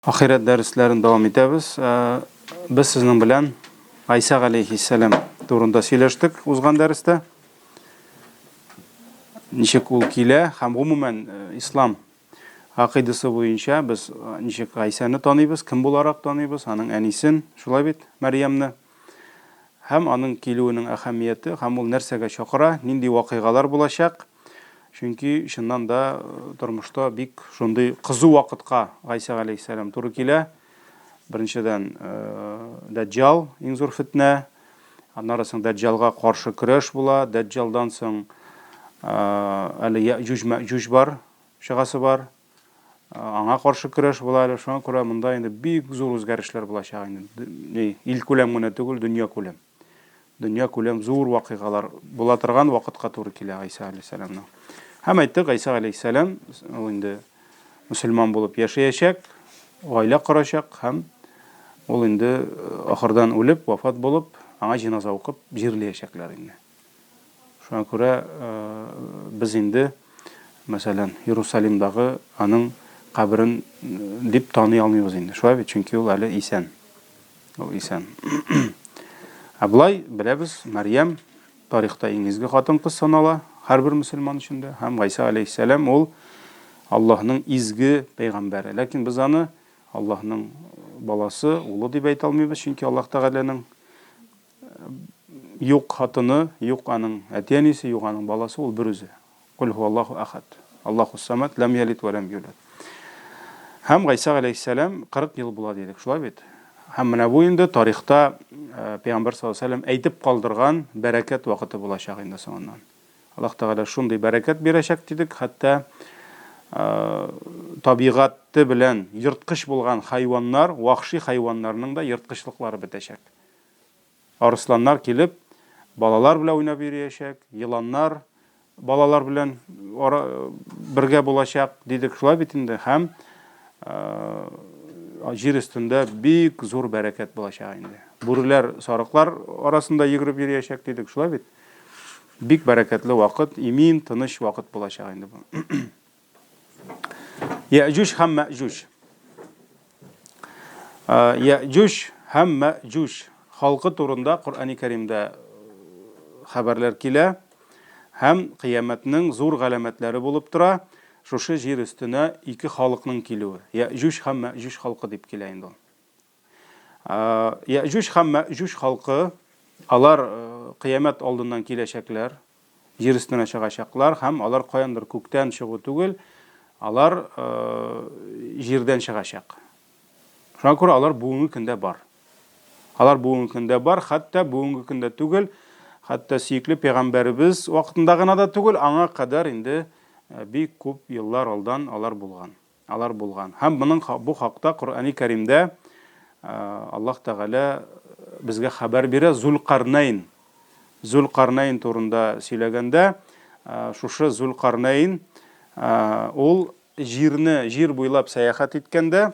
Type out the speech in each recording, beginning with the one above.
Ахирәт дәресләрен дәвам итәбез. Без сезнең белән Гайсә галәйһиссәлам турында сөйләштек узган дәрестә. Ничек ул килә һәм гомумән ислам гакыйдасы буенча без ничек Гайсәне таныйбыз, кем буларак таныйбыз, аның әнисен, шулай бит, Мәрьямне. Һәм аның килүенең әһәмияте, һәм ул нәрсәгә чакыра, нинди вакыйгалар булачак. Чөнки чыннан да тормышта бик шундый кызу вакытка Гайсә галәйһиссәлам туры килә. Беренчедән, Дәҗҗал иң зур фетнә. Аннары соң Дәҗҗалга каршы көрәш була. Дәҗҗалдан соң әле Яэҗүҗ-Мәэҗүҗ бар, чыгасы бар. Аңа каршы көрәш була әле. Шуңа күрә монда инде бик зур үзгәрешләр булачак инде. Ни, илкүләм генә түгел, дөньякүләм. Дөньякүләм зур вакыйгалар була торган вакытка туры килә Гайсә алейһиссәламның. Һәм әйттек, Гайсә алейһиссәлам ул инде мөселман булып яшәячәк, гаилә корачак һәм ул инде ахырдан үлеп, вафат булып, аңа җеназа укып җирләячәкләр инде. Шуңа күрә без инде, мәсәлән, Иерусалимдагы аның каберен дип таный алмыйбыз инде. Шулай бит, чөнки ул әле исән. Ул исән. Ә болай беләбез, Мәрьям тарихта иң изге хатын-кыз санала һәрбер мөселман өчен дә. Һәм Гайсә алейһиссәлам ул Аллаһның изге пәйгамбәре. Ләкин без аны Аллаһның баласы, улы дип әйтә алмыйбыз, чөнки Аллаһ Тәгаләнең Юк хатыны, юк аның әти-әнисе, юк аның баласы, ул берүзе. Кул һуаллаһу әхәд. Аллаһус самад, ләм ялид вә ләм юлад. Һәм Гайсә галәйһиссәлам 40 ел була дидек, шулай бит? Һәм менә бу инде тарихта Пәйгамбәр саллаллаһу алейһи ва сәлләм әйтеп калдырган бәрәкәт вакыты булачак инде соңыннан. Аллаһ Тәгалә шундый бәрәкәт бирәчәк дидек, хәтта табигате белән ерткыч булган хайваннар, вахши хайваннарның да ерткычлыклары бетәчәк. Арысланнар килеп, балалар белән уйнап йөриячәк, еланнар балалар белән ара, бергә булачак, дидек шулай бит инде. Һәм җир өстендә бик зур бәрәкәт булачак инде. Бүреләр, сарыклар арасында йөгереп йөриячәк, дидек шулай бит. Бик бәрәкәтле вакыт, имин, тыныч вакыт булачак инде бу. Яҗүҗ һәм Мәҗүҗ. Яҗүҗ һәм Мәҗүҗ халкы турында Коръәни Кәримдә хәбәрләр килә һәм кыямәтнең зур галәмәтләре булып тора. Шушы җир өстенә ике халыкның килүе. Яҗүҗ һәм Мәҗүҗ халкы дип килә инде ул. Яҗүҗ һәм Мәҗүҗ халкы алар кыямәт алдыннан киләчәкләр. Җир өстенә чыгачаклар һәм алар каяндыр күктән чыгу түгел, алар җирдән чыгачак. Шуңа күрә алар бүгенге көндә бар. Алар бүгенге көндә бар, хәтта бүгенге көндә түгел, хәтта сөекле пәйгамбәребез вакытында гына да түгел, аңа кадәр инде бик күп еллар алдан алар булган. Алар булган. Һәм моның бу хакта Коръәни Кәримдә Аллаһ Тәгалә безгә хәбәр бирә Зулкарнайн. Зулкарнайн турында сөйләгәндә, шушы Зулкарнайн ул җирне җир буйлап сәяхәт иткәндә,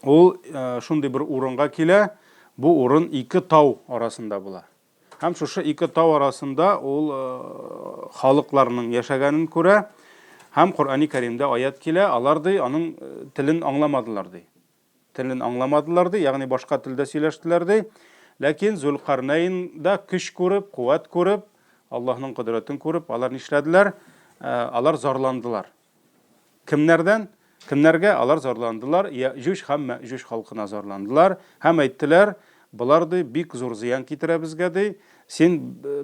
ул шундый бер урынга килә, бу урын ике тау арасында була. Һәм шушы ике тау арасында ул халыкларның яшәгәнен күрә. Һәм Коръәни Кәримдә аять килә, алар ди, аның телен аңламадылар ди. Телен аңламадылар ди, ягъни башка телдә сөйләштеләр ди. Ләкин Зулкарнайнда көч күреп, куәт күреп, Аллаһның кодрәтен күреп, алар нишләделәр? Алар зарландылар. Кемнәрдән? Кемнәргә алар зарландылар? Яэҗүҗ һәм Мәэҗүҗ халкына зарландылар һәм әйттеләр, Болар, ди, бик зур зыян китерә безгә, ди, син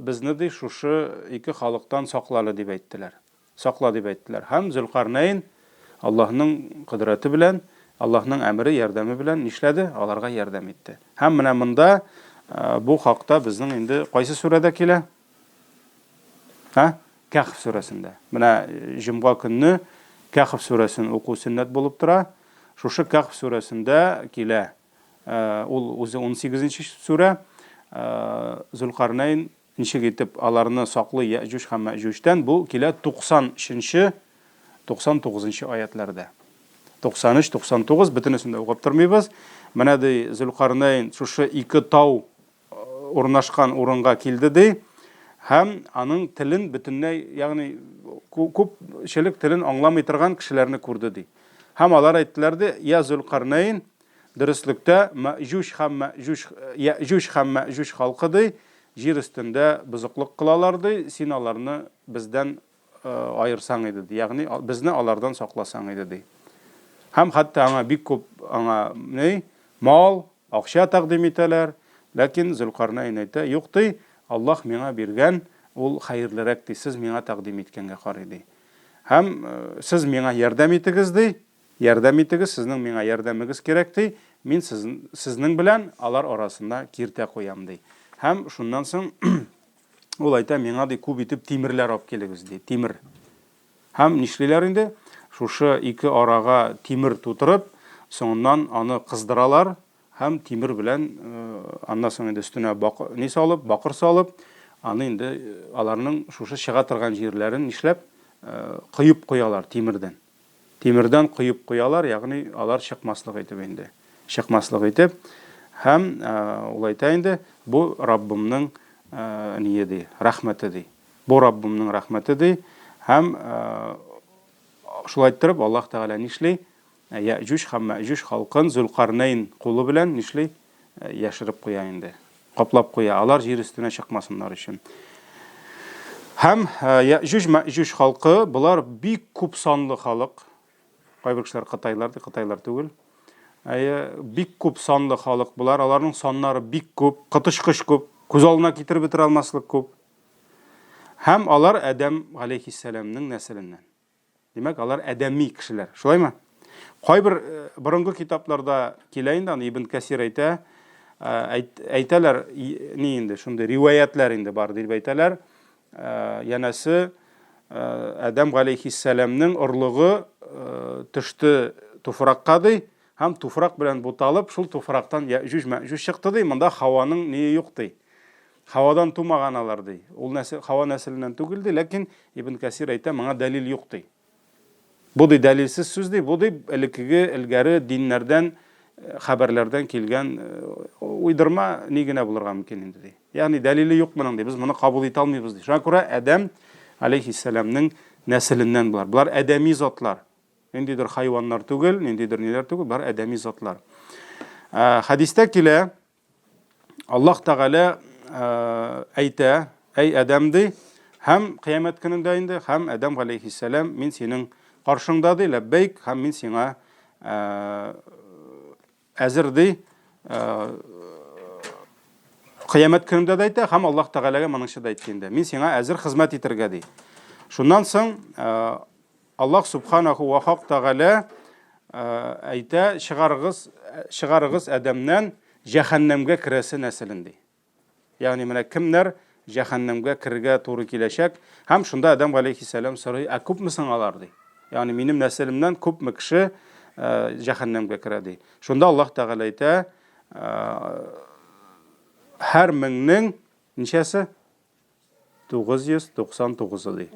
безне, ди, шушы ике халыктан сакла әле, дип әйттеләр. Сакла, дип әйттеләр. Һәм Зөлкарнәйн Аллаһның кодрәте белән, Аллаһның әмере, ярдәме белән нишләде? Аларга ярдәм итте. Һәм менә монда бу хакта безнең инде кайсы сүрәдә килә? Ә? Кәхф сүрәсендә. Менә җомга көнне Кәхф сүрәсен уку сөннәт булып тора. Шушы Кәхф сүрәсендә килә. Ул үзе унсигезенче сүрә. Зөлкарнәйн ничек итеп аларны саклый Яэҗүҗ һәм Мәэҗүҗтән, бу килә 93 нче, 99 нчы аятләрдә. 93, 99, бөтенесен дә укып тормыйбыз. Менә ди Зөлкарнәйн шушы ике тау урнашкан урынга килде ди һәм аның телен бөтенләй, ягъни күпчелек телен аңламый торган кешеләрне күрде ди. Һәм алар әйттеләр ди, Я Зөлкарнәйн, дөреслектә Мәҗүҗ һәм Мәҗүҗ, Яҗүҗ һәм Мәҗүҗ халкы ди, җир өстендә бозыклык кылалар ди, син аларны бездән аерсаң иде ди, ягъни безне алардан сакласаң иде ди. Һәм хәтта аңа бик күп аңа ни, мал, акча тәкъдим итәләр, ләкин Зөлкарнәйн әйтә, юк ди, Аллаһ миңа биргән ул хәерлерәк ди, сез миңа тәкъдим иткәнгә карый ди. Һәм сез миңа ярдәм итегез, ди, ярдәм итегез, сезнең миңа ярдәмегез кирәк, ди, мин сезнең белән алар арасында киртә куям, ди. Һәм шуннан соң ул әйтә, миңа, ди, күп итеп тимерләр алып килегез, ди, тимер. Һәм нишлиләр инде? Шушы ике арага тимер тутырып, соңыннан аны кыздыралар, Һәм тимер белән, аннан соң инде өстенә бак, ни салып, бакыр салып, аны инде аларның шушы чыга торган җирләрен нишләп, коеп куялар тимердән. Тимердән коеп куялар, ягъни алар чыкмаслык итеп инде. Чыкмаслык итеп. Һәм ул әйтә инде, бу Раббымның ние ди, рәхмәте ди. Бу Раббымның рәхмәте ди. Һәм шулай иттереп Аллаһ Тәгалә нишли? Ә Яэҗүҗ һәм Мәэҗүҗ халкын Зөлкарнәйн кулы белән нишли? Яшереп куя инде. Каплап куя. Алар җир өстенә чыкмасыннар өчен. Һәм Яэҗүҗ, Мәэҗүҗ халкы, болар бик күп санлы халык. Кайбер кешеләр кытайлар ди, кытайлар түгел. Әйе, бик күп санлы халык болар. Аларның саннары бик күп, коточкыч күп, күз алдына китереп бетерә алмаслык күп. Һәм алар Адәм галәйһиссәламнең нәселеннән. Димәк, алар адәми кешеләр. Шулаймы? Кайбер э, борынгы китапларда килә инде, аны Ибн Кәсир әйтә, э, әйтәләр, ни инде, шундый риваятлар инде бар дип әйтәләр. Э, янәсе, Адәм галәйһиссәламнең орлыгы төште туфракка ди, һәм туфрак белән буталып, шул туфрактан Яҗүҗ Мәҗүҗ чыкты ди, монда Хаваның ние юк ди. Хавадан тумаган алар, ди. Ул нәсел, Хава нәселеннән түгел, ди, ләкин Ибн Кәсир әйтә, моңа дәлил юк, ди. Бу, ди, дәлилсез сүз, ди, бу, ди, элеккеге, элгәре диннәрдән, э, хәбәрләрдән килгән э, уйдырма ни генә булырга мөмкин инде, ди. Ягъни дәлиле юк моның, ди, без моны кабул итә алмыйбыз, ди. Шуңа күрә Адәм алейхиссәламнең нәселеннән болар. Болар адәми затлар. Ниндидер хайваннар түгел, ниндидер ниләр түгел, болар адәми затлар. Э, хәдистә килә, Аллаһ Тәгалә әйтә, әй Адәм ди, һәм кыямәт көнендә инде, һәм Адәм галәйһиссәлам, мин синең каршыңда ди, ләббәйк, һәм мин сиңа әзер ди, кыямәт көнендә дә әйтә, һәм Аллаһ Тәгаләгә моныңча да әйтте инде. Мин сиңа әзер хезмәт итәргә ди. Шуннан соң Аллаһ Субханаху ва Хак Тәгалә әйтә, чыгарыгыз, чыгарыгыз адәмнән җәһәннәмгә керәсе нәселен ди. Ягъни менә кемнәр җәһәннәмгә керергә туры киләчәк? Һәм шунда Адәм галәйһиссәлам сорый, ә күпме соң алар ди. Ягъни минем нәселемнән күпме кеше җәһәннәмгә керә ди. Шунда Аллаһ Тәгалә әйтә, һәр меңнең ничәсе? 999-ы ди.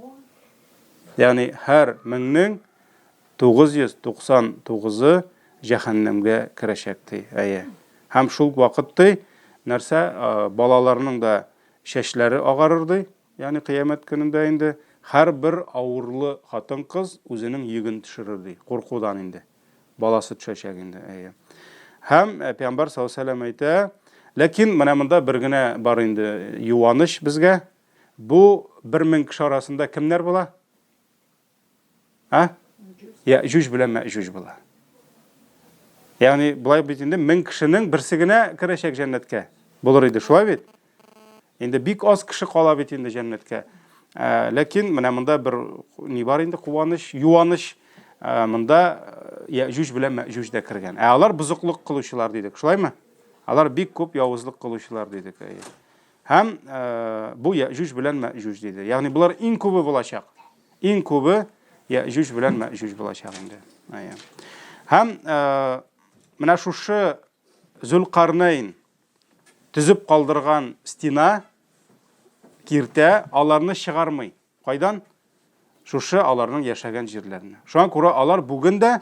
Ягъни һәр меңнең 999-ы җәһәннәмгә керәчәк ди. Әйе. Һәм шул вакыт ди, нәрсә, балаларның да чәчләре агарыр ди, ягъни кыямәт көнендә инде һәрбер авырлы хатын-кыз үзенең йөген төшерер ди, куркудан инде. Баласы төшәчәк инде, әйе. Һәм э, пәйгамбәр саллаллаһу алейһи әйтә, ләкин менә монда бер генә бар инде юаныч безгә. Бу 1000 кеше арасында кемнәр була? А? Яҗүҗ белән Мәҗүҗ була. Ягъни болай бит инде 1000 кешенең берсе генә керәчәк җәннәткә. Булыр иде, шулай бит? Инде бик аз кеше кала бит инде җәннәткә. Ә, ләкин менә монда бер ни бар инде куаныч, юаныч. Ә, монда Яҗүҗ белән Мәҗүҗ дә кергән. Ә алар бозыклык кылучылар дидек, шулаймы? Алар бик күп явызлык кылучылар дидек. Әйе. Һәм ә, бу Яҗүҗ белән Мәҗүҗ диде. Ягъни болар иң күбе булачак. Иң күбе Яҗүҗ белән Мәҗүҗ булачак инде. Әйе. Һәм ә, менә шушы Зөлкарнайн төзеп калдырган стена, киртә аларны чыгармый. Кайдан? Шушы аларның яшәгән җирләренә. Шуңа күрә алар бүген дә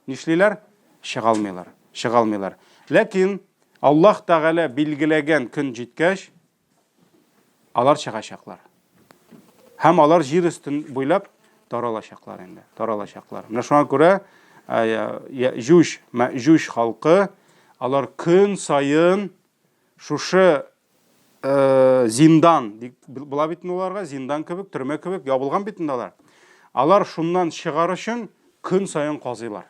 нишлиләр? Чыга алмыйлар. Чыга алмыйлар. Ләкин Аллаһ Тәгалә билгеләгән көн җиткәч, алар чыгачаклар. Һәм алар җир өстен буйлап таралачаклар инде, таралачаклар. Менә шуңа күрә Яҗүҗ, Мәҗүҗ халкы, алар көн саен шушы зиндан була бит инде аларга, зиндан кебек, төрмә кебек ябылган бит инде алар. Алар шуннан чыгар өчен көн саен казыйлар.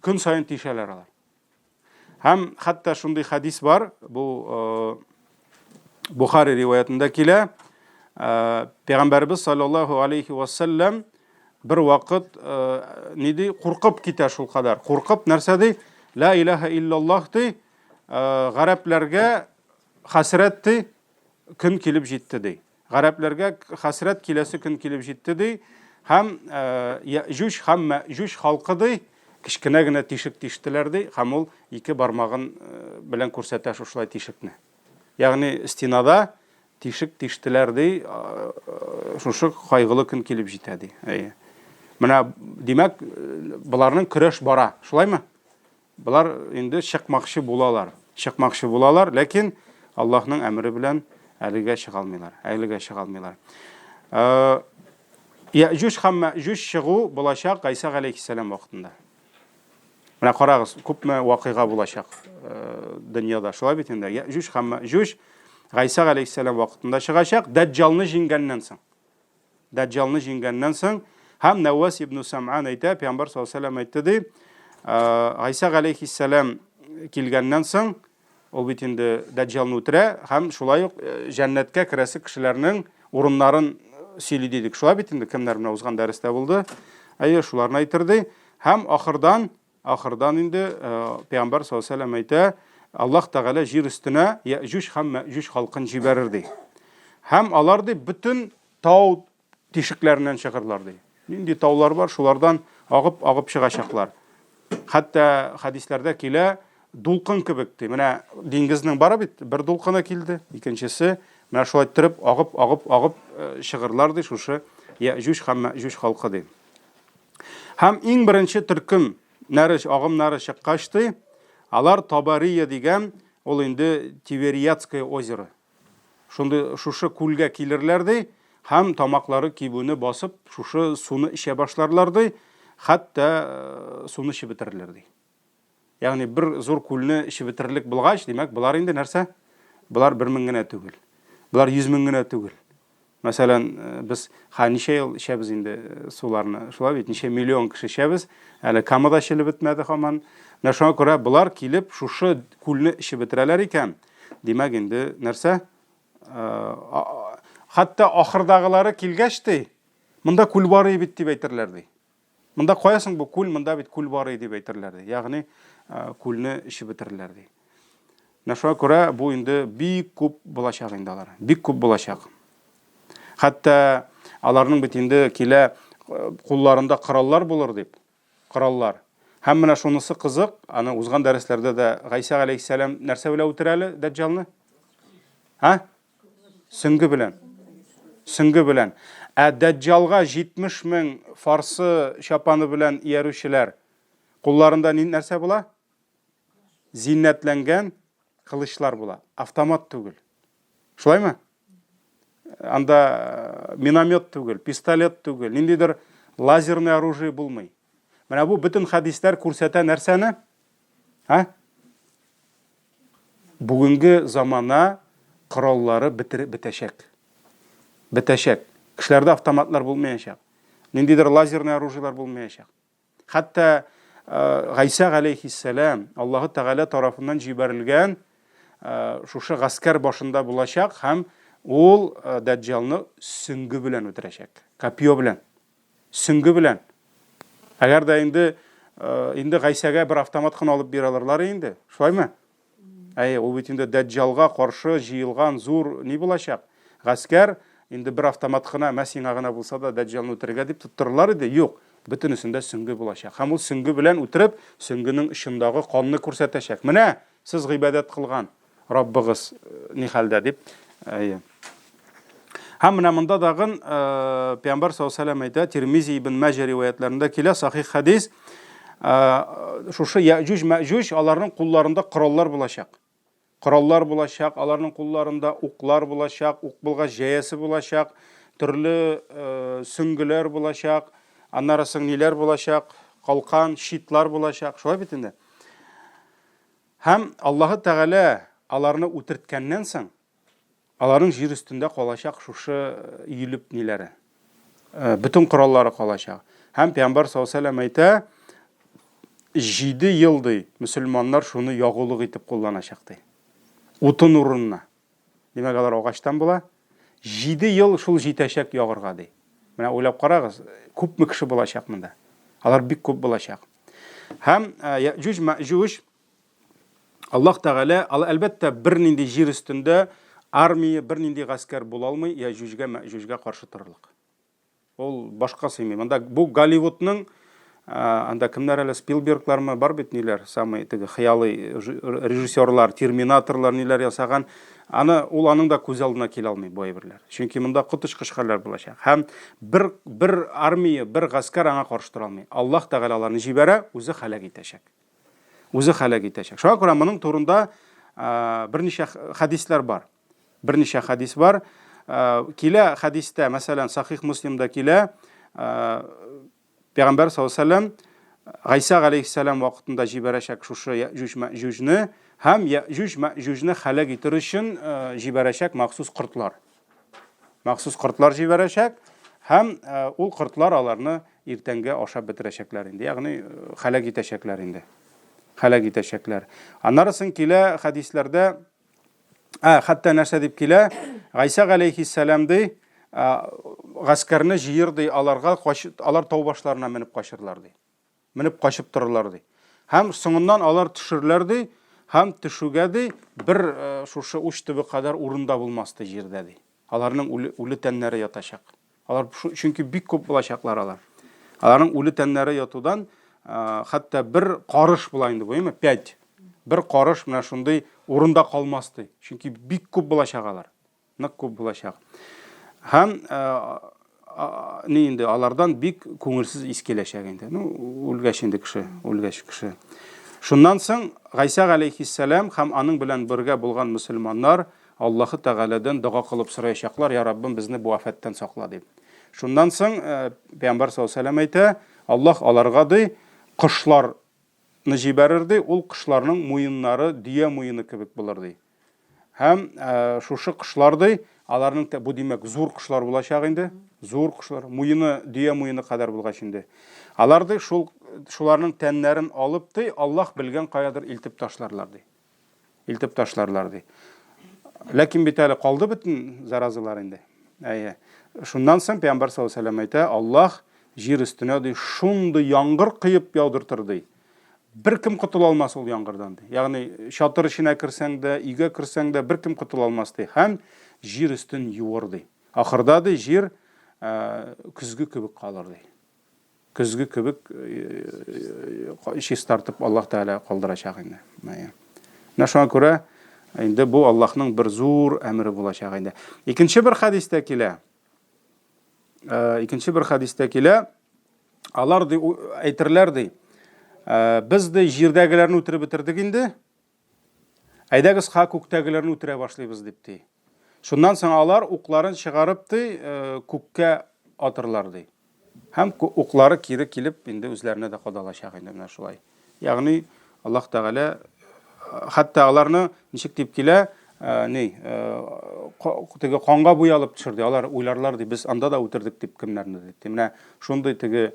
Көн саен тишәләр алар. Һәм хәтта шундый хәдис бар, бу Бухари риваятында килә. Пәйгамбәрбез саллаллаһу алейхи ва саллям бер вакыт ни ди, куркып китә шул кадәр. Куркып нәрсә ди? Ла илаһа иллаллаһ ди, гарәпләргә хәсрәт ди, көн килеп җитте ди. Гарәпләргә хәсрәт киләсе көн килеп җитте ди. Һәм Яҗүҗ һәм Мәҗүҗ халкы ди, кечкенә генә тишек тиштеләр ди, һәм ул ике бармагын белән күрсәтә шушылай тишекне. Ягъни стенада тишек тиштеләр ди, шушы кайгылы көн килеп җитә ди. Әйе. Менә, димәк, боларның көрәш бара, шулаймы? Болар инде чыкмакчы булалар. Чыкмакчы булалар, ләкин Аллаһның әмере белән әлегә чыга алмыйлар. Әлегә чыга алмыйлар. Э, Яҗүҗ һәм Мәҗүҗ чыгу булачак Гайса галәйһиссәлам вакытында. Менә карагыз, күпме вакыйга булачак э, дөньяда. Шулай бит инде. Яҗүҗ һәм Мәҗүҗ Гайса галәйһиссәлам вакытында чыгачак, Дәҗҗалны җиңгәннән соң. Дәҗҗалны җиңгәннән соң, һәм Нәвәс ибн Сам'ан әйтә, Пәйгамбәр саллаллаһу алейһи әйтте ди, Гайса галәйһиссәлам килгәннән соң, ул бит инде Дәҗҗалны үтерә һәм шулай ук җәннәткә керәсе кешеләрнең урыннарын сөйли дидек. Шулай бит инде, кемнәр менә узган дәрестә булды. Әйе, шуларны әйтер ди. Һәм ахырдан, ахырдан инде Пәйгамбәр саллаллаһу алейһи вәсәлләм әйтә, Аллаһ Тәгалә җир өстенә Яҗүҗ һәм Мәҗүҗ халкын җибәрер ди. Һәм алар ди бөтен тау тишекләреннән чыгырлар ди. Нинди таулар бар, шулардан агып-агып чыгачаклар. Хәтта хәдисләрдә килә, дулкын кебек ди. Менә диңгезнең бары бит, бер дулкыны килде, икенчесе менә шулай иттереп агып-агып агып э, чыгырлар ди шушы Яҗүҗ һәм Мәҗүҗ халкы ди. Һәм иң беренче төркем нәре агымнары чыккач ди, алар Табария дигән, ул инде Тивериадское озеро. Шундый шушы күлгә килерләр ди һәм тамаклары кибүне басып, шушы суны эчә башларлар ди, хәтта э, суны эчеп бетерерләр ди. Ягъни бер зур күлне эчеп бетерерлек булгач, димәк, болар инде нәрсә? Болар бер мең генә түгел. Болар йөз мең генә түгел. Мәсәлән, э, без ха ничә ел эчәбез инде э, суларны. Шулай бит, ничә миллион кеше эчәбез. Әле Кама да эчелеп бетмәде һаман. Менә шуңа күрә болар килеп шушы күлне эчеп бетерәләр икән, димәк инде нәрсә? Э, хәтта ахырдагылары килгәч ди, монда күл бар бит дип әйтерләр ди. Монда кая соң бу күл, монда бит күл бар иде дип әйтерләр ди. Ягъни күлне эчеп бетерерләр ди. Менә шуңа күрә бу инде бик күп булачак инде алар. Бик күп булачак. Хәтта аларның бит инде килә кулларында кораллар булыр дип. Кораллар. Һәм менә шунысы кызык, аны узган дәресләрдә дә Гайсә галәйһиссәлам нәрсә белән үтерә әле Дәҗҗалны? Һа? Сөңге белән. Сөңге белән. Ә Дәҗҗалга 70 мең фарсы чапаны белән иярүчеләр кулларында ни нәрсә була? Зиннәтләнгән кылычлар була. Автомат түгел. Шулаймы? Анда э, миномет түгел, пистолет түгел, ниндидер лазерный оружие булмый. Менә бу бөтен хәдисләр күрсәтә нәрсәне? Ә? Бүгенге замана кораллары бетер, бетәчәк. Бетәчәк. Кешеләрдә автоматлар булмаячак. Ниндидер лазерный оружиелар булмаячак. Хәтта э, Гайсә галәйһиссәлам Аллаһы Тәгалә тарафыннан җибәрелгән э, шушы гаскәр башында булачак һәм ул э, Дәҗҗалны сөңге белән үтерәчәк. Копье белән. Сөңге белән. Әгәр дә инде инде Гайсәгә бер автомат кына алып бирә алырлар инде. Шулаймы? Әйе, ул бит инде Дәҗҗалга каршы җыелган зур ни булачак? Гаскәр инде бер автомат кына, мә сиңа гына булса да Дәҗҗалны үтерергә дип тоттырырлар иде. Юк, бөтенесендә сөңге булачак. Һәм ул сөңге белән үтереп, сөңгенең очындагы канны күрсәтәчәк. Менә сез гыйбадәт кылган Раббыгыз э, ни хәлдә дип. Әйе. Һәм менә монда дагын э, Пәйгамбәр саллаллаһу алейһи әйтә, Тирмизи ибн Маҗа риваятларында килә сахих хадис. Э, шушы Яҗуҗ Мәҗуҗ аларның кулларында кораллар булачак. Кораллар булачак, аларның кулларында уклар булачак, ук булгач җәясе булачак, төрле э, сөңгеләр булачак, аннары соң ниләр булачак? Калкан, щитлар булачак. Шулай бит инде. Һәм Аллаһы Тәгалә аларны үтерткәннән соң, аларның җир өстендә калачак шушы өелеп ниләре. Бөтен кораллары калачак. Һәм Пәйгамбәр саллаллаһу алейһи ва сәлләм әйтә, 7 ел ди, мөселманнар шуны ягулык итеп кулланачак ди. Утын урынына. Димәк, алар агачтан була. 7 ел шул җитәчәк ягырга ди. Менә уйлап карагыз, күпме кеше булачак монда. Алар бик күп булачак. Һәм Яҗүҗ Мәҗүҗ Аллаһ Тәгалә, ал әлбәттә, бернинди җир өстендә армия, бернинди гаскәр була алмый Яҗүҗгә, Мәҗүҗгә каршы торырлык. Ул башка сыймый. Монда бу Голливудның анда кемнәр әле Спилберглармы бар бит ниләр, самый теге хыялый режиссерлар, терминаторлар ниләр ясаган. Аны ул аның да күз алдына килә алмый бу әйберләр. Чөнки монда коточкыч хәлләр булачак. Һәм бер бер армия, бер гаскәр аңа каршы тора алмый. Аллаһ Тәгалә аларны җибәрә, үзе һәлак итәчәк. Үзе һәлак итәчәк. Шуңа күрә моның турында берничә хәдисләр бар. Берничә хәдис бар. Килә хәдистә, мәсәлән, Сахих Муслимда килә, Пәйгамбәр саллаллаһу алейһи вәсәлләм Гайса галәйһиссәлам вакытында җибәрәчәк шушы Яҗүҗ Мәҗүҗне һәм Яҗүҗ Мәҗүҗне һәлак итер өчен җибәрәчәк махсус кортлар. Махсус кортлар җибәрәчәк һәм ул кортлар аларны иртәнгә ашап бетерәчәкләр инде, ягъни һәлак итәчәкләр инде. Һәлак итәчәкләр. Аннары соң килә хәдисләрдә Ә, хәтта нәрсә дип килә? Гайсә галәйһиссәлам ди, гаскәрне җыер ди, аларга кач, алар тау башларына менеп качырлар ди. Менеп качып торырлар ди. Һәм соңыннан алар төшерләр ди, һәм төшүгә ди, бер шушы уч төбе кадәр урында булмас ди җирдә ди. Аларның үле, үле тәннәре ятачак. Алар чөнки бик күп булачаклар алар. Аларның үле тәннәре ятудан хәтта бер карыш була инде бу, әйме? 5. Бер карыш менә шундый урында калмас ди. Чөнки бик күп булачак алар. Нык күп булачак. Һәм ни инде алардан бик күңелсез ис киләчәк инде. Ну, үлгәч инде кеше, үлгәч кеше. Шуннан соң Гайсә галәйһиссәлам һәм аның белән бергә булган мөселманнар Аллаһы Тәгаләдән дога кылып сораячаклар, Я Раббым, безне бу афәттән сакла, дип. Шуннан соң Пәйгамбәр саллаллаһу алейһи ва сәлләм әйтә, Аллаһ аларга, ди, кошларны җибәрер, ди, ул кошларның муеннары дөя муены кебек булыр, ди. Һәм шушы кошлар, ди, аларның, бу димәк, зур кошлар булачак инде, зур кошлар, муены дөя муены кадәр булгач инде. Алар, ди, шул шуларның тәннәрен алып, ди, Аллаһ белгән каядыр илтеп ташларлар, ди. Илтеп ташларлар, ди. Ләкин бит әле калды бөтен заразалар инде. Әйе. Шуннан соң Пәйгамбәр саллаллаһу алейһи вәсәлләм әйтә, Аллаһ җир өстенә ди шундый яңгыр коеп яудыртыр ди. Беркем котыла алмас ул яңгырдан ди. Ягъни чатыр эченә керсәң дә, өйгә керсәң дә беркем котыла алмас ди. Һәм җир өстен юыр ди. Ахырда ди җир көзге кебек калыр ди. Көзге кебек чистартып Аллаһ Тәгалә калдырачак инде. Менә шуңа күрә инде бу Аллаһның бер зур әмере булачак инде. Икенче бер хәдистә килә. Икенче бер хәдистә килә. Алар ди әйтерләр ди. Без ди җирдәгеләрне үтереп бетердек инде. Әйдәгез, ха күктәгеләрне үтерә башлыйбыз дип ди. Шуннан соң алар укларын чыгарып ди, күккә атырлар ди. Һәм уклары кире килеп инде үзләренә дә кадалачак инде менә шулай. Ягъни Аллаһ Тәгалә хәтта аларны ничек дип килә, ни, теге канга буялып төшерде. Алар уйларлар ди, без анда да үтердек дип кемнәрне дип. Менә шундый теге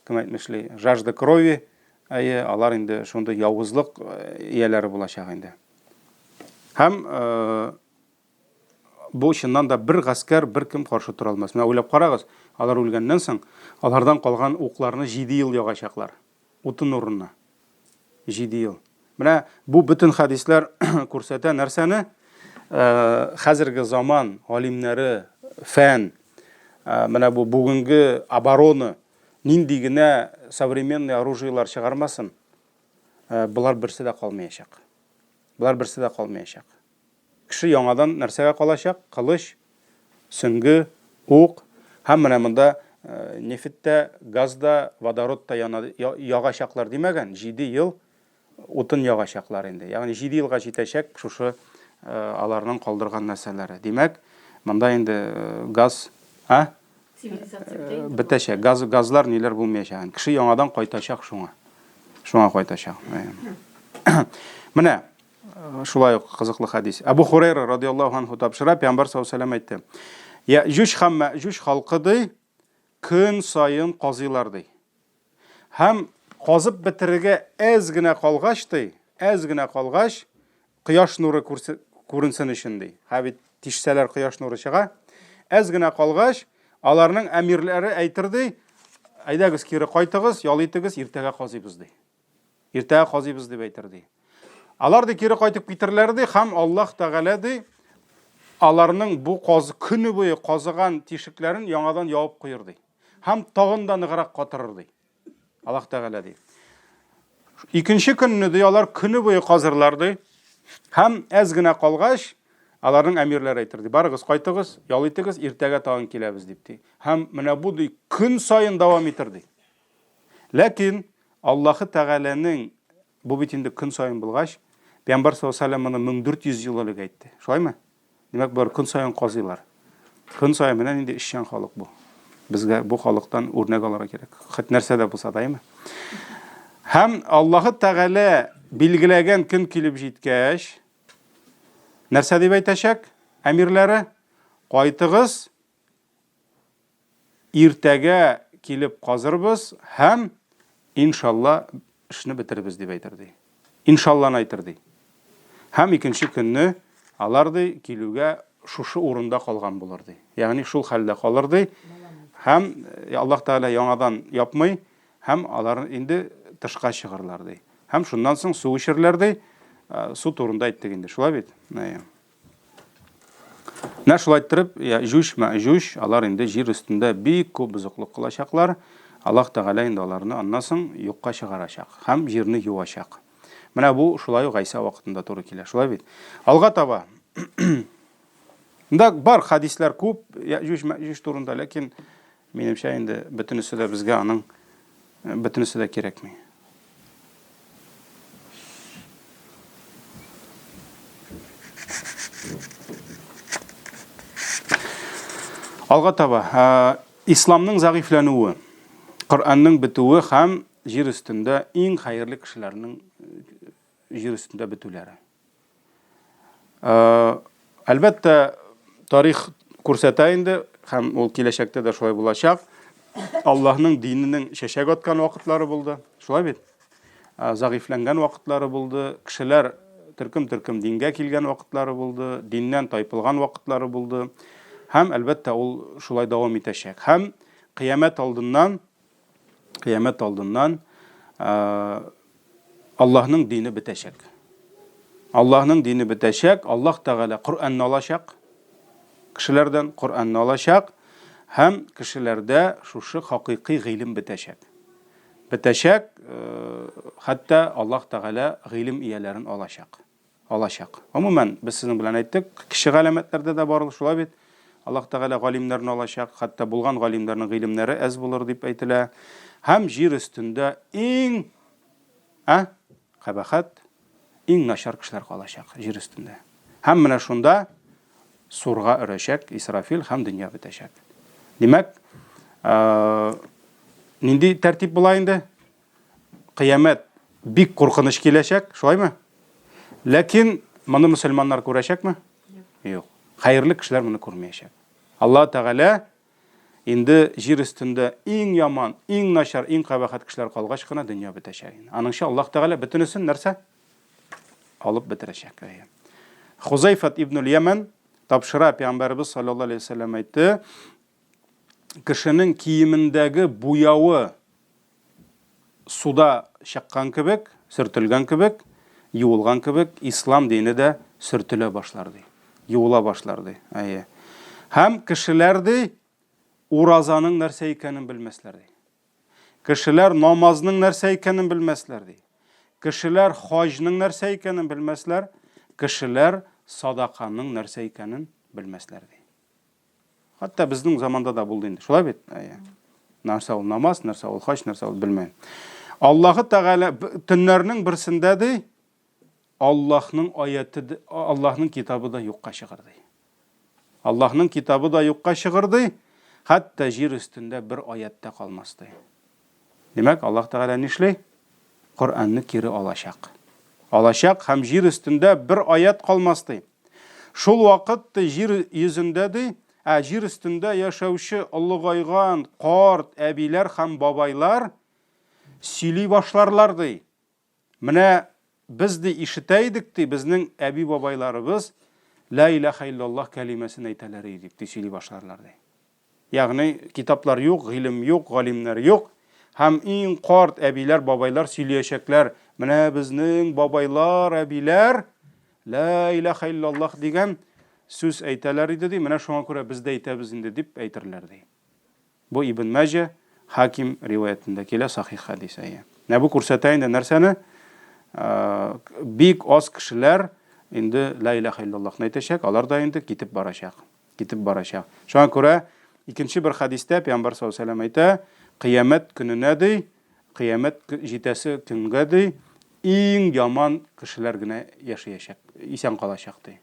кем әйтмешли, жажда крови, Әйе, алар инде шундый явызлык ияләре булачак инде. Һәм бу чыннан да бер гаскәр беркем каршы тора алмас. Менә уйлап карагыз, алар үлгәннән соң, алардан калган укларны 7 ел ягачаклар. Утын урынына. 7 ел. Менә бу бөтен хәдисләр күрсәтә нәрсәне? Хәзерге заман галимнәре, фән, менә бу бүгенге оборона Нинди генә современный оружиелар чыгармасын, болар берсе дә калмаячак. Болар берсе дә калмаячак. Кеше яңадан нәрсәгә калачак? Кылыч, сөңге, ук һәм менә монда нефть тә, газ да, водород та яна, ягачаклар димәгән, 7 ел утын ягачаклар инде. Ягъни 7 елга җитәчәк шушы аларның калдырган нәрсәләре. Димәк, монда инде газ, а? Цивилизация бетәчәк. Газ, газлар ниләр булмаячак. Кеше яңадан кайтачак шуңа. Шуңа кайтачак. Менә шулай ук кызыклы хәдис. Әбу Хурайра радиаллаһу анху тапшыра, Пәйгамбәр саллаллаһу алейһи әйтте. Яҗүҗ һәм Мәҗүҗ халкы ди, көн саен казыйлар ди. Һәм казып бетерергә әз генә калгач ди, әз генә калгач, кояш нуры күренсен өчен ди. Һә бит тишсәләр кояш нуры чыга. Әз генә калгач, аларның әмирләре әйтер ди, әйдәгез кире кайтыгыз, ял итегез, иртәгә казыйбыз ди. Иртәгә казыйбыз дип әйтер ди. Алар ди кире кайтып китерләр ди һәм Аллаһ Тәгалә ди аларның бу каз көне буе казыган тишекләрен яңадан ябып куер ди. Һәм тагын да ныграк катырыр ди. Аллаһ Тәгалә ди. Икенче көнне ди алар көне буе казырлар ди. Һәм әз генә калгач, аларның әмирләре әйтер ди. Барыгыз, кайтыгыз, ял итегез, иртәгә тагын киләбез дип ди. Һәм менә бу ди көн саен дәвам итер ди. Ләкин Аллаһы Тәгаләнең бу бит инде көн саен булгач, Пәйгамбәр саллаллаһу алейһи моны 1400 ел элек әйтте. Шулаймы? Димәк, болар көн саен казыйлар. Көн саен менә нинди эшчән халык бу. Безгә бу халыктан үрнәк алырга кирәк. Хәт нәрсә дә булса да, әйме? Һәм Аллаһы Тәгалә билгеләгән көн килеп җиткәч, нәрсә дип әйтәчәк әмирләре? Кайтыгыз, Иртәгә килеп казырбыз һәм, иншалла, эшне бетербез, дип әйтер, ди. Иншалланы әйтер, ди. Һәм икенче көнне алар, ди, килүгә шушы урында калган булыр, ди. Ягъни шул хәлдә калыр, ди. Һәм Аллаһ Тәгалә яңадан япмый, һәм алар инде тышка чыгырлар, ди. Һәм шуннан соң су эчерләр, ди. Су турында әйттек инде, шулай бит? Менә шулай иттереп, Яҗүҗ, Мәҗүҗ, алар инде җир өстендә бик күп бозыклык кылачаклар. Аллаһ Тәгалә инде аларны аннан соң юкка чыгарачак һәм җирне юачак. Менә бу шулай ук Гайсә вакытында туры килә, шулай бит? Алга таба. Монда бар хадисләр күп Яҗүҗ, Мәҗүҗ турында, ләкин Минемчә инде бөтенесе дә безгә аның бөтенесе дә кирәкми. Алга таба, исламның зәгыйфьләнүе, Коръәннең бетүе һәм җир өстендә иң хәерле кешеләрнең җир өстендә бетүләре. Әлбәттә, тарих күрсәтә инде, һәм ул киләчәктә дә шулай булачак. Аллаһның диненең чәчәк аткан вакытлары булды. Шулай бит? Зәгыйфьләнгән вакытлары булды. Кешеләр төркем-төркем дингә килгән вакытлары булды, диннән тайпылган вакытлары булды. Һәм, әлбәттә, ул шулай дәвам итәчәк. Һәм кыямәт алдыннан Кыямәт алдыннан Аллаһның дине бетәчәк. Аллаһның дине бетәчәк, Аллаһ Тәгалә Коръәнне алачак. Кешеләрдән Коръәнне алачак һәм кешеләрдә шушы хакыйкый гыйлем бетәчәк. Бетәчәк, хәтта Аллаһ Тәгалә гыйлем ияләрен алачак. Алачак. Гомумән, без сезнең белән әйттек, кече галәмәтләрдә дә бар ул, шулай бит? Аллаһ Тәгалә галимнәрне алачак, хәтта булган галимнәрнең гыйлемнәре әз булыр дип әйтелә. Һәм җир өстендә иң ә, кабахәт, иң начар кешеләр калачак җир өстендә. Һәм менә шунда сурга өрәчәк Исрафил һәм дөнья бетәчәк. Димәк, нинди тәртип була инде? Кыямәт бик куркыныч киләчәк, шулаймы? Ләкин моны мөселманнар күрәчәкме? Юк. Хәерле кешеләр моны күрмәячәк. Аллаһ Тәгалә инде җир өстендә иң яман, иң начар, иң кабахәт кешеләр калгач кына дөнья бетәчәк. Аныңча Аллаһ Тәгалә бөтенесен нәрсә? Алып бетерәчәк. Хузайфат ибн Яман тапшыра, пәйгамбәребез саллаллаһу алейһи вәсәлләм әйтте, кешенең киемендәге буявы суда чыккан кебек, сөртелгән кебек, юылган кебек, ислам дине дә сөртелә башлар ди. Юыла башлар ди. Әйе. Һәм кешеләр ди, уразаның нәрсә икәнен белмәсләр ди. Кешеләр намазның нәрсә икәнен белмәсләр ди. Кешеләр хаҗның нәрсә икәнен белмәсләр, кешеләр садаканың нәрсә икәнен белмәсләр ди. Хәтта безнең заманда да булды инде. Шулай бит? Әйе. Нәрсә ул намаз, нәрсә ул хаҗ, нәрсә ул белмәйм. Аллаһы Тәгалә төннәрнең берсендә ди, Аллаһның аяты, Аллаһның китабы да юкка чыгыр ди. Аллаһның китабы да юкка чыгыр ди. Хәтта җир өстендә бер аять тә калмас, ди. Димәк, Аллаһ Тәгалә нишли? Коръәнне кире алачак. Алачак һәм җир өстендә бер аять калмас, ди. Шул вакыт, ди, җир йөзендә, ди, ә җир өстендә яшәүче олыгайган карт әбиләр һәм бабайлар сөйли башларлар, ди. Менә без, ди, ишетә идек, ди, безнең әби-бабайларыбыз Лә иләһә иллаллаһ кәлимәсен әйтәләр иде, дип, ди, сөйли башларлар, ди. Ягъни, китаплар юк, гыйлем юк, галимнәр юк. Һәм иң карт әбиләр, бабайлар сөйләячәкләр, менә безнең бабайлар, әбиләр Лә иләһә иллаллаһ дигән сүз әйтәләр иде, ди, менә шуңа күрә без дә әйтәбез инде, дип әйтерләр, ди. Бу Ибн Мәҗә, Хаким риваятендә килә, сахих хәдис, әйе. Менә бу күрсәтә инде нәрсәне? Бик аз кешеләр инде ла илаһа иллаллаһны әйтәчәк, алар да инде китеп барачак. Китеп барачак. Шуңа күрә икенче бер хәдистә Пәйгамбәр саллаллаһу алейһи вәсәлләм әйтә, кыямәт көненә ди, кыямәт җитәсе көнгә ди, иң яман кешеләр генә яшәячәк, исән калачак ди.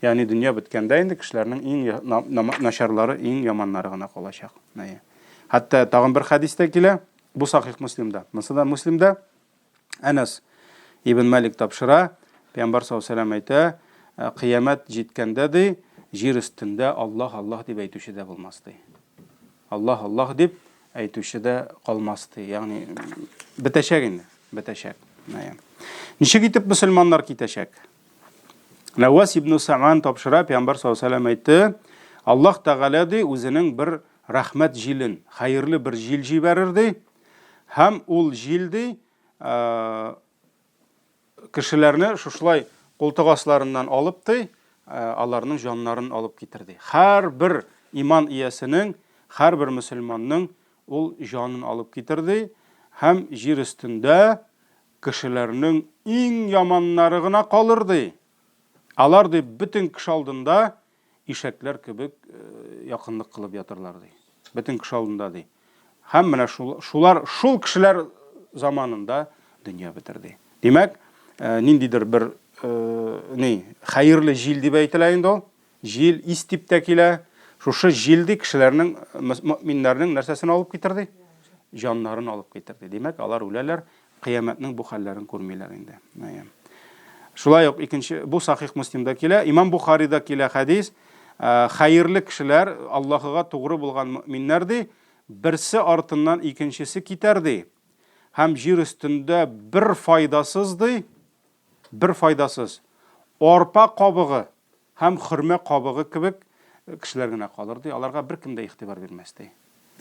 Ягъни дөнья беткәндә инде кешеләрнең иң начарлары, иң яманнары гына калачак. Хәтта тагын бер хәдис тә килә, бу Сахих Муслимда. Монысы да Муслимда. Әнәс ибн Малик тапшыра, Пәйгамбәр саллаллаһу алейһи вәсәлләм әйтә, кыямәт җиткәндә ди, җир өстендә Аллаһ, Аллаһ дип әйтүче дә булмас ди. Аллаһ, Аллаһ дип әйтүче дә калмас ди. Ягъни бетәчәк инде, бетәчәк. Ничек итеп мөселманнар китәчәк? Нәвас ибн Саман тапшыра, Пәйгамбәр саллаллаһу алейһи вәсәлләм әйтте, Аллаһ Тәгалә ди, үзенең бер рәхмәт җилен, хәерле бер җил җибәрер ди, һәм ул җил ди, кешеләрне шушылай култык асларыннан алып ди, аларның җаннарын алып китер ди. Һәрбер иман иясенең, һәрбер мөселманның ул җанын алып китер ди, һәм җир өстендә Кешеләрнең иң яманнары гына калыр, ди. Алар, ди, бөтен кеше алдында ишәкләр кебек якынлык кылып ятырлар, ди. Бөтен кеше алдында, ди. Һәм менә шул, шулар, шул кешеләр заманында дөнья бетер, ди. Димәк, ниндидер бер ни, хәерле җил дип әйтелә инде ул. Җил, ис дип тә килә. Шушы җил ди кешеләрнең, мөэминнәрнең нәрсәсен алып китер ди? Җаннарын алып китер ди. Димәк, алар үләләр, кыямәтнең бу хәлләрен күрмиләр инде. Шулай ук икенче, бу Сахих Муслимда килә, Имам Бухарида килә хәдис, хәерле кешеләр, Аллаһыга тугры булган мөэминнәр ди, берсе артыннан икенчесе китәр ди. Һәм җир өстендә бер файдасыз ди, бер файдасыз, арпа кабыгы һәм хөрмә кабыгы кебек кешеләр генә калыр, ди, аларга беркем дә игътибар бирмәс, ди.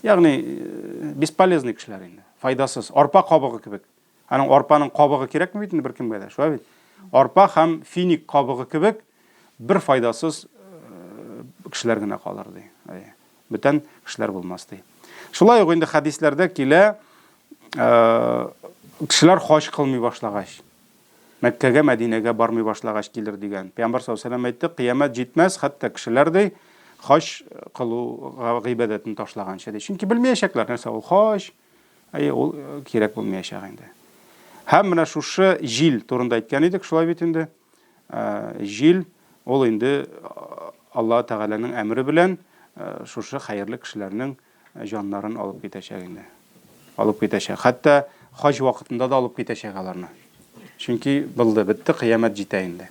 Ягъни, бесполезный кешеләр инде, файдасыз, арпа кабыгы кебек. Аның арпаның кабыгы кирәкме бит инде беркемгә дә, шулай бит? Арпа һәм финик кабыгы кебек бер файдасыз кешеләр генә калыр, ди. Бүтән кешеләр булмас, ди. Шулай ук инде хәдисләрдә килә, кешеләр хаҗ кылмый башлагач, Мәккәгә, Мәдинәгә бармый башлагач килер дигән. Пәйгамбәр саллаллаһу алейһи ва сәлләм әйтте, кыямәт җитмәс, хәтта кешеләр ди, хаҗ кылу гыйбадәтен ташлаганчы ди. Чөнки белмәячәкләр нәрсә ул хаҗ, әйе, ул кирәк булмаячак инде. Һәм менә шушы җил турында әйткән идек, шулай бит инде. Җил ул инде Аллаһ Тәгаләнең әмере белән шушы хәерле кешеләрнең җаннарын алып китәчәк инде. Алып китәчәк. Хәтта хаҗ вакытында да алып китәчәк аларны. Чөнки булды, бетте, кыямәт җитә инде.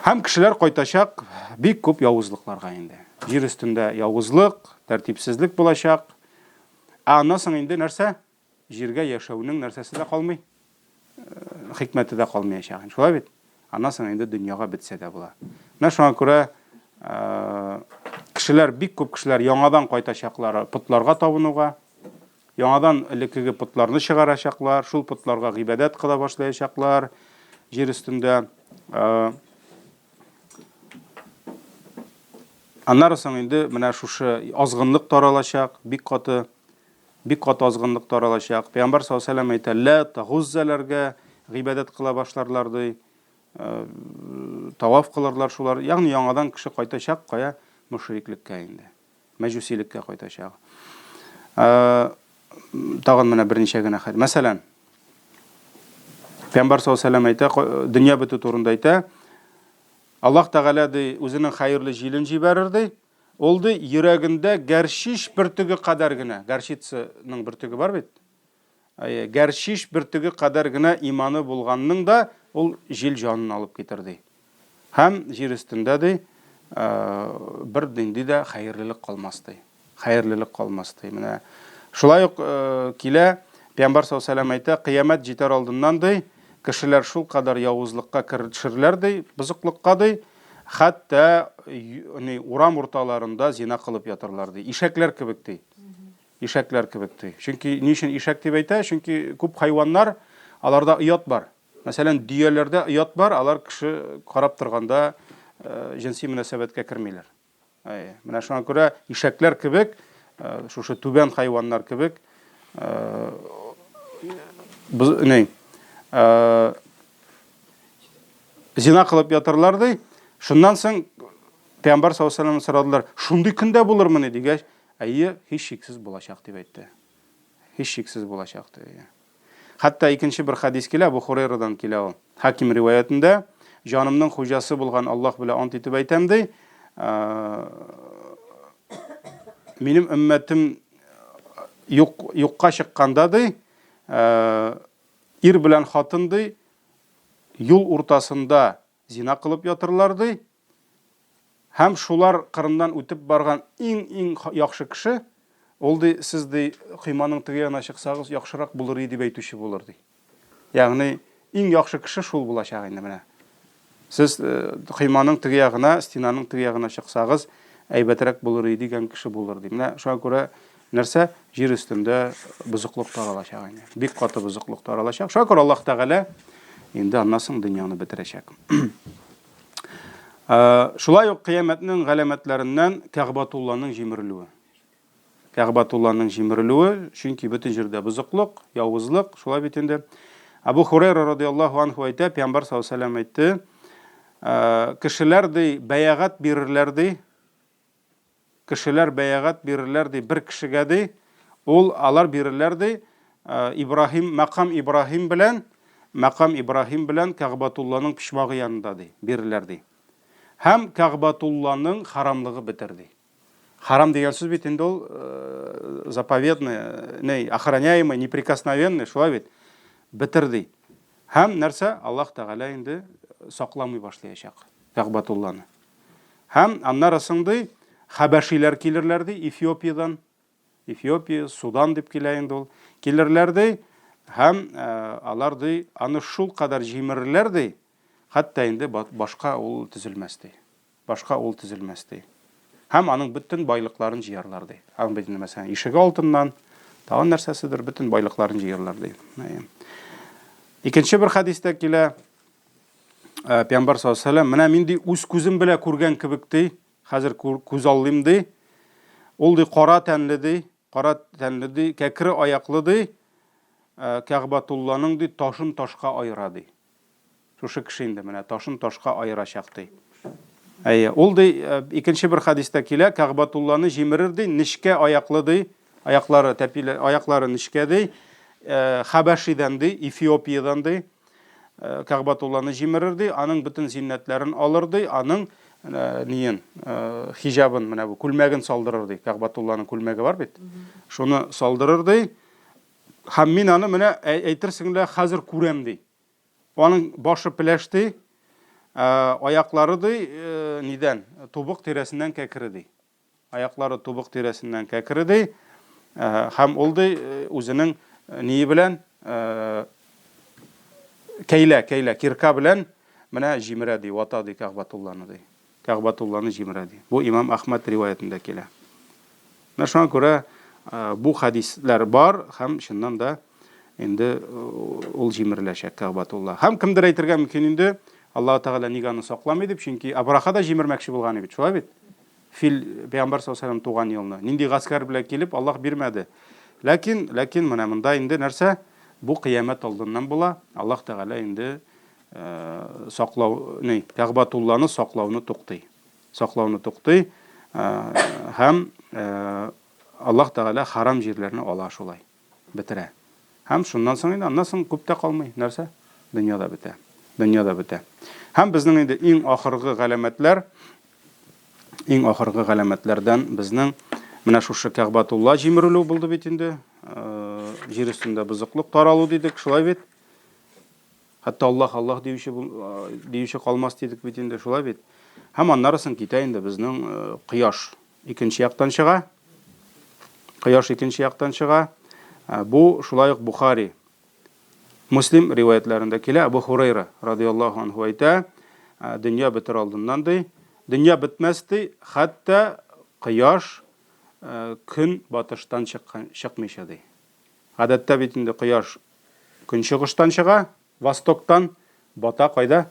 Һәм кешеләр кайтачак бик күп явызлыкларга инде. Җир өстендә явызлык, тәртипсезлек булачак. Ә аннан соң инде нәрсә? Җиргә яшәүнең нәрсәсе дә калмый, хикмәте дә калмаячак. Шулай бит? Аннан соң инде дөньяга бетсә дә була. Менә шуңа күрә кешеләр, бик күп кешеләр яңадан кайтачаклар потларга табынуга, яңадан элеккеге потларны чыгарачаклар, шул потларга гыйбадәт кыла башлаячаклар җир өстендә. Аннары соң инде менә шушы азгынлык таралачак, бик каты. Бик каты азгынлык таралачак. Пәйгамбәр саллаллаһу алейһи ва сәлләм әйтә, Ләт, Гуззаләргә гыйбадәт кыла башларлар, ди. Таваф кылырлар шулар. Ягъни яңадан кеше кайтачак кая? Мөшриклеккә инде. Мәҗүсилеккә кайтачак. Тагын менә берничә генә хәл. Мәсәлән, Пәйгамбәр саллаллаһу алейһи ва сәлләм әйтә, дөнья бетү турында әйтә. Аллаһ Тәгалә ди, үзенең хәерле җилен җибәрер ди. Ул ди, йөрәгендә гәрчиш бөртеге кадәр генә, горчицаның бөртеге бар бит, әйе, гәрчиш бөртеге кадәр генә иманы булганның да ул җил җанын алып китер, ди. Һәм җир өстендә, ди, бер нинди дә хәерлелек калмас, ди. Хәерлелек калмас, ди. Менә шулай ук килә, Пәйгамбәр саллаллаһу алейһи ва сәлләм әйтә, кыямәт җитәр алдыннан, ди, кешеләр шулкадәр явызлыкка керешерләр, ди, бозыклыкка, ди, хәтта ни, урам урталарында зина кылып ятырлар, ди. Ишәкләр кебек, ди. Ишәкләр кебек, ди. Чөнки ни өчен ишәк дип әйтә? Чөнки күп хайваннар, аларда оят бар. Мәсәлән, дөяләрдә оят бар, алар кеше карап торганда җенси мөнәсәбәткә кермиләр. Әйе. Менә шуңа күрә ишәкләр кебек, шушы түбән хайваннар кебек, ни, зина кылып ятырлар ди. Шуннан соң Пәйгамбәр саллаллаһу алейһи ва сәлләмнән сорадылар, шундый көндә булырмыни дигәч, әйе, һичшиксез булачак дип әйтте. Һичшиксез булачак ди. Хәтта икенче бер хәдис килә, Әбу Хурейрадан килә ул. Хаким риваятендә, җанымның хуҗасы булган Аллаһ белән ант итеп әйтәм, ди, минем өммәтем юк, юкка чыкканда, ди, ир белән хатын, ди, юл уртасында зина кылып ятырлар, ди, Һәм шулар кырыннан үтеп барган иң-иң яхшы кеше, ул, ди, сез, ди, койманың теге ягына чыксагыз, яхшырак булыр иде, дип әйтүче булыр, ди. Ягъни, иң яхшы кеше шул булачак инде менә. Сез койманың теге ягына, стенаның теге ягына чыксагыз, әйбәтрәк булыр иде дигән кеше булыр, ди. Менә шуңа күрә нәрсә? Җир өстендә бозыклык таралачак инде. Бик каты бозыклык таралачак. Шуңа күрә Аллаһ Тәгалә инде аннан соң дөньяны бетерәчәк. Шулай ук кыямәтнең галәмәтләреннән Кәгъбатулланың җимерелүе. Кәгъбатулланың җимерелүе, чөнки бөтен җирдә бозыклык, явызлык, шулай бит инде. Абу Хурайра радиаллаһу анху әйтә, Пәйгамбәр саллаллаһу алейһи ва сәлләм әйтте, кешеләр ди, бәягать бирерләр ди, Кешеләр бәягать бирерләр, ди, бер кешегә, ди, ул, алар бирерләр, ди, Ибраһим, мәкам Ибраһим белән, мәкам Ибраһим белән Кәгъбатулланың почмагы янында, ди, бирерләр, ди. Һәм Кәгъбатулланың харамлыгы бетер, ди. Харам дигән сүз бит инде ул заповедный, не, охраняемый, неприкосновенный, шулай бит. Бетер, ди. Һәм нәрсә? Аллаһ Тәгалә инде сакламый башлаячак Кәгъбатулланы. Һәм аннары соң, ди, хәбәшиләр килерләр, ди, Эфиопиядән. Эфиопия, Судан дип килә инде ул. Килерләр, ди, һәм алар, ди, аны шул кадәр җимерерләр, ди, хәтта инде башка ул төзелмәс, ди. Башка ул төзелмәс, ди. Һәм аның бөтен байлыкларын җыярлар, ди. Аның бит инде, мәсәлән, ишеге алтыннан, тагын нәрсәседер, бөтен байлыкларын җыярлар, ди. Икенче бер хәдистә килә, Пәйгамбәр саллаллаһу алейһи менә мин ди үз күзем белән күргән кебек ди, хәзер күз аллыйм ди. Ул ди кара тәнле ди, кара тәнле ди, кәкре аяклы ди, Кәгъбатулланың ди ташын ташка аера ди. Шушы кеше инде менә ташын ташка аерачак ди. Әйе, ул ди икенче бер хәдистә килә, Кәгъбатулланы җимерер ди, нечкә аяклы ди, аяклары тәпиле, аяклары нечкә ди, Хәбәшидән ди, Эфиопиядән ди. Кәгъбатулланы җимерер ди, аның бөтен зиннәтләрен алыр ди, аның ниен, хиҗабын, менә бу күлмәген салдырыр ди. Кәгъбатулланың күлмәге бар бит. Шуны салдырыр ди. Һәм мин аны менә әйтерсең лә хәзер күрәм ди. Аның башы пеләш ди, аяклары ди, нидән, тубык тирәсеннән кәкре ди. Аяклары тубык тирәсеннән кәкре, ди. Һәм ул, ди, үзенең ние белән, кәйлә, кәйлә, кирка белән менә җимерә, ди, вата, ди, Кәгъбатулланы, ди. Кәгъбатулланы җимерә, ди. Бу имам Әхмәд риваятендә килә. Менә шуңа күрә бу хәдисләр бар һәм чыннан да инде ул җимереләчәк Кәгъбатулла. Һәм кемдер әйтергә мөмкин инде, Аллаһ Тәгалә нигә аны сакламый дип, чөнки Абраха да җимермәкче булган бит, шулай бит? Фил пәйгамбәр саллаллаһу алейһи туган елны. Нинди гаскәр белән килеп, Аллаһ бирмәде. Ләкин, ләкин менә монда инде нәрсә? Бу кыямәт алдыннан була. Аллаһ Тәгалә инде саклау, ни, Кәгъбатулланы саклауны туктый. Саклауны туктый һәм Аллаһ Тәгалә харам җирләрне ала шулай. Бетерә. Һәм шуннан соң инде, аннан соң күп тә калмый. Нәрсә? Дөнья да бетә. Дөнья да бетә. Һәм безнең инде иң ахыргы галәмәтләр. Иң ахыргы галәмәтләрдән безнең менә шушы Кәгъбатулла җимерелү булды бит инде. Җир өстендә бозыклык таралу дидек, шулай бит? Хәтта Аллаһ, Аллаһ диюче, диюче калмас дидек бит инде, шулай бит? Һәм аннары соң китә инде безнең кояш икенче яктан чыга. Кояш икенче яктан чыга. Бу шулай ук Бухари, Муслим риваятләрендә килә, Абу Хурайра радиаллаһу анһу әйтә, дөнья бетер алдыннан ди, дөнья бетмәс ди, хәтта кояш көн батыштан чыккан чыкмыйча ди. Гадәттә бит инде кояш көнчыгыштан чыга, востоктан, бата кайда?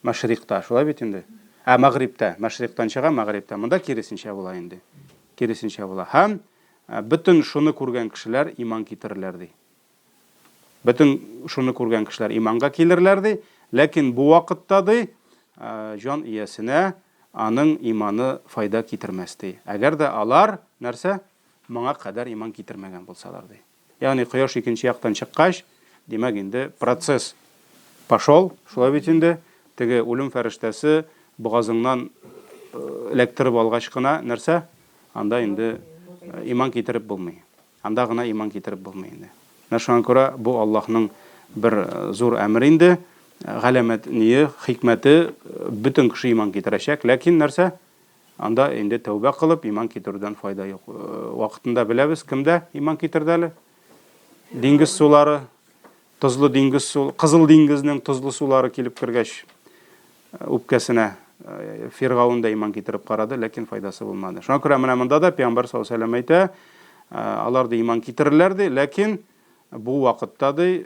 Мәшрикта, шулай бит инде. Ә мәгъриптә, мәшриктан чыга, мәгъриптә. Монда киресенчә була инде. Киресенчә була. Һәм бөтен шуны күргән кешеләр иман китерерләр ди. Бөтен шуны күргән кешеләр иманга килерләр ди. Ләкин бу вакытта ди, җан иясенә аның иманы файда китермәс ди. Әгәр дә алар нәрсә? Моңа кадәр иман китермәгән булсалар ди. Ягъни кояш икенче яктан чыккач, димәк инде процесс пошел, шулай бит инде, теге үлем фәрештәсе бугазыңнан эләктереп алгач кына нәрсә? Анда инде иман китереп булмый. Анда гына иман китереп булмый инде. Менә шуңа күрә бу Аллаһның бер зур әмере инде, галәмәт ние, хикмәте, бөтен кеше иман китерәчәк, ләкин нәрсә? Анда инде тәүбә кылып иман китерүдән файда юк. Вакытында беләбез, кемдә иман китерде әле? Диңгез сулары, тозлы диңгез су, Кызыл диңгезнең тозлы сулары килеп кергәч, үпкәсенә Фиргаун да иман китереп карады, ләкин файдасы булмады. Шуңа күрә менә монда да Пәйгамбәр саллаллаһу алейһи ва сәлләм әйтә, алар ди иман китерерләр ди, ләкин бу вакытта ди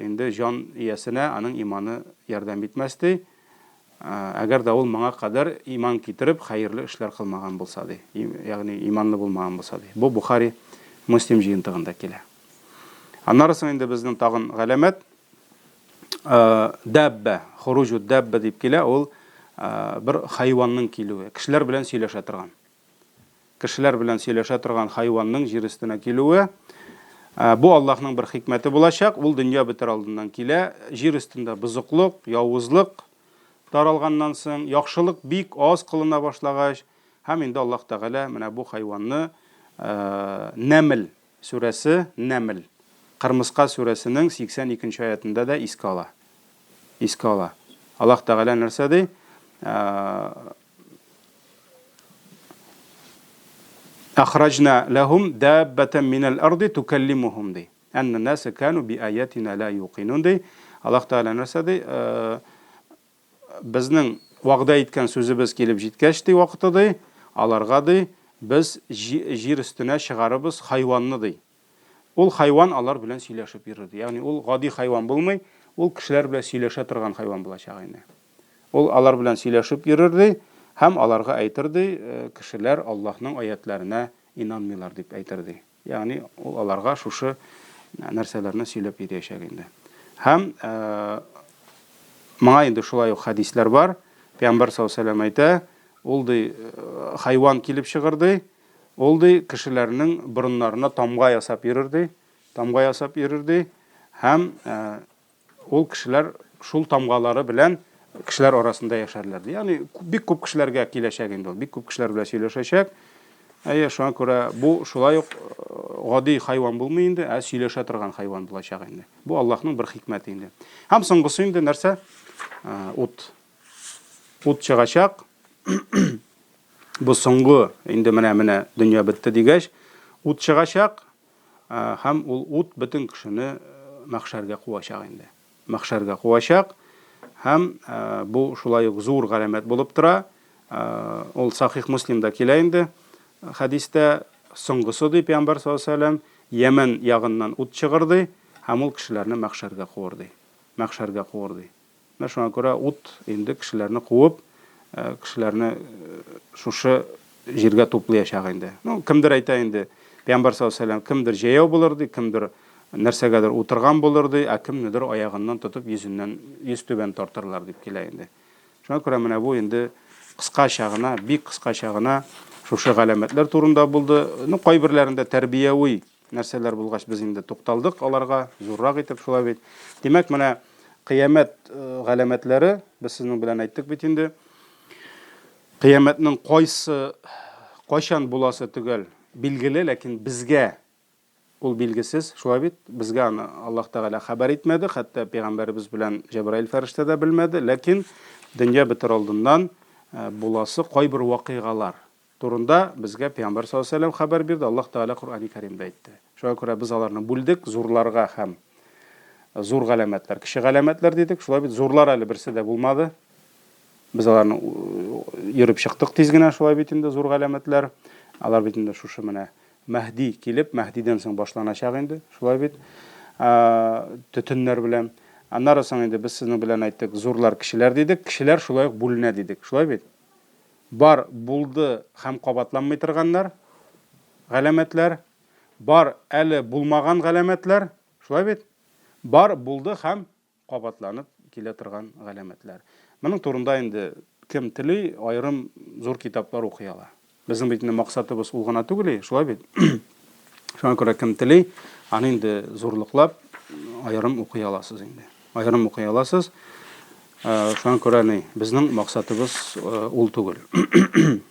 инде җан иясенә аның иманы ярдәм итмәс ди. Әгәр дә ул моңа кадәр иман китереп, хәерле эшләр кылмаган булса, ди, ягъни иманлы булмаган булса, ди. Бу Бухари, Муслим җыентыгында килә. Аннары соң инде безнең тагын галәмәт дәббә, хуруҗу дәббә дип килә, ул бер хайванның килүе, кешеләр белән сөйләшә торган. Кешеләр белән сөйләшә торган хайванның җир өстенә килүе. Бу Аллаһның бер хикмәте булачак. Ул дөнья бетер алдыннан килә. Җир өстендә бозыклык, явызлык таралганнан соң, яхшылык бик аз кылына башлагач, һәм инде Аллаһ Тәгалә менә бу хайванны Нәмл сүрәсе, Нәмл, Кырмыска сүрәсенең 82 нче аятында да искә ала. Искә ала. Аллаһ Тәгалә нәрсә ди? Ахраҗна ләһум дәббәтән минәл арди тукәллимухум ди. Әннә нәсә кану би аятина ла юкинун ди. Аллаһ Тәгалә нәрсә ди? Безнең вәгъдә иткән сүзебез килеп җиткәч ди вакыты ди, аларга ди, без җир өстенә чыгарыбыз хайванны ди. Ул хайван алар белән сөйләшеп йөрер ди. Ягъни ул гади хайван булмый, ул кешеләр белән сөйләшә торган хайван булачак инде. Ул алар белән сөйләшеп йөрер, ди, һәм аларга әйтер, ди, кешеләр Аллаһның аятьләренә инанмыйлар, дип әйтер, ди. Ягъни ул аларга шушы нәрсәләрне сөйләп йөриячәк инде. Һәм моңа инде шулай ук хәдисләр бар. Пәйгамбәр саллаллаһу алейһи ва сәлләм әйтә, ул ди, хайван килеп чыгыр, ди, ул ди, кешеләрнең борыннарына тамга ясап йөрер, ди, тамга ясап йөрер, ди, һәм Ул кешеләр шул тамгалары белән кешеләр арасында яшәрләр. Ягъни бик күп кешеләргә киләчәк инде ул, бик күп кешеләр белән сөйләшәчәк. Әйе, шуңа күрә бу шулай ук гади хайван булмый инде, ә сөйләшә торган хайван булачак инде. Бу Аллаһның бер хикмәте инде. Һәм соңгысы инде нәрсә? Ут. Ут чыгачак. Бу соңгы инде менә-менә дөнья бетте дигәч, ут чыгачак. Һәм ул ут бөтен кешене мәхшәргә куачак инде. Мәхшәргә куачак. Һәм бу шулай ук зур галәмәт булып тора. Ул Сахих Муслимда килә инде. Хәдистә соңгысы ди Пәйгамбәр саллаллаһу алейһи ва сәлләм, Йәмән ягыннан ут чыгыр ди, һәм ул кешеләрне мәхшәргә куыр ди. Мәхшәргә куыр ди. Менә шуңа күрә ут инде кешеләрне куып, кешеләрне шушы җиргә туплыячак инде. Ну, кемдер әйтә инде, Пәйгамбәр саллаллаһу алейһи ва сәлләм, кемдер җәяү булыр ди, кемдер нәрсәгәдер утырган булыр ди, ә кемнедер аягыннан тотып йөзеннән йөз түбән тартырлар дип килә инде. Шуңа күрә менә бу инде кыскача гына, бик кыскача гына шушы галәмәтләр турында булды. Ну, кайберләрендә тәрбияви Нәрсәләр булгач, без инде тукталдык аларга, зуррак итеп шулай бит. Димәк, менә кыямәт галәмәтләре, без сезнең белән әйттек бит инде. Кыямәтнең кайсы, кайчан буласы төгәл билгеле, ләкин безгә ул билгесез, шулай бит? Безгә аны Аллаһ Тәгалә хәбәр итмәде, хәтта пәйгамбәребез белән Җәбраил фәрештә дә белмәде, ләкин дөнья бетер алдыннан буласы кайбер вакыйгалар турында безгә пәйгамбәр саллаллаһу алейһи ва сәлләм хәбәр бирде, Аллаһ Тәгалә Коръәни Кәримдә әйтте. Шуңа күрә без аларны бүлдек, зурларга һәм зур галәмәтләр, кече галәмәтләр дидек. Шулай бит, зурлар әле берсе дә булмады. Без аларны йөреп чыктык тиз генә, шулай бит инде, зур галәмәтләр. Алар бит инде шушы менә Мәһди килеп, Мәһдидән соң башланачак инде, шулай бит, төтеннәр белән. Аннары соң инде без сезнең белән әйттек, зурлар, кечеләр дидек. Кечеләр шулай ук бүленә дидек, шулай бит? Бар, булды һәм кабатланмый торганнар, галәмәтләр. Бар, әле булмаган галәмәтләр, шулай бит? Бар, булды һәм кабатланып килә торган галәмәтләр. Моның турында инде кем тели, аерым зур китаплар укый ала. Безнең бит инде максатыбыз ул гына түгел, шулай бит? Шуңа күрә кем тели, аны инде зурлыклап аерым укый аласыз инде. Аерым укый аласыз. Э, шуңа күрә ни, безнең максатыбыз э, ул түгел.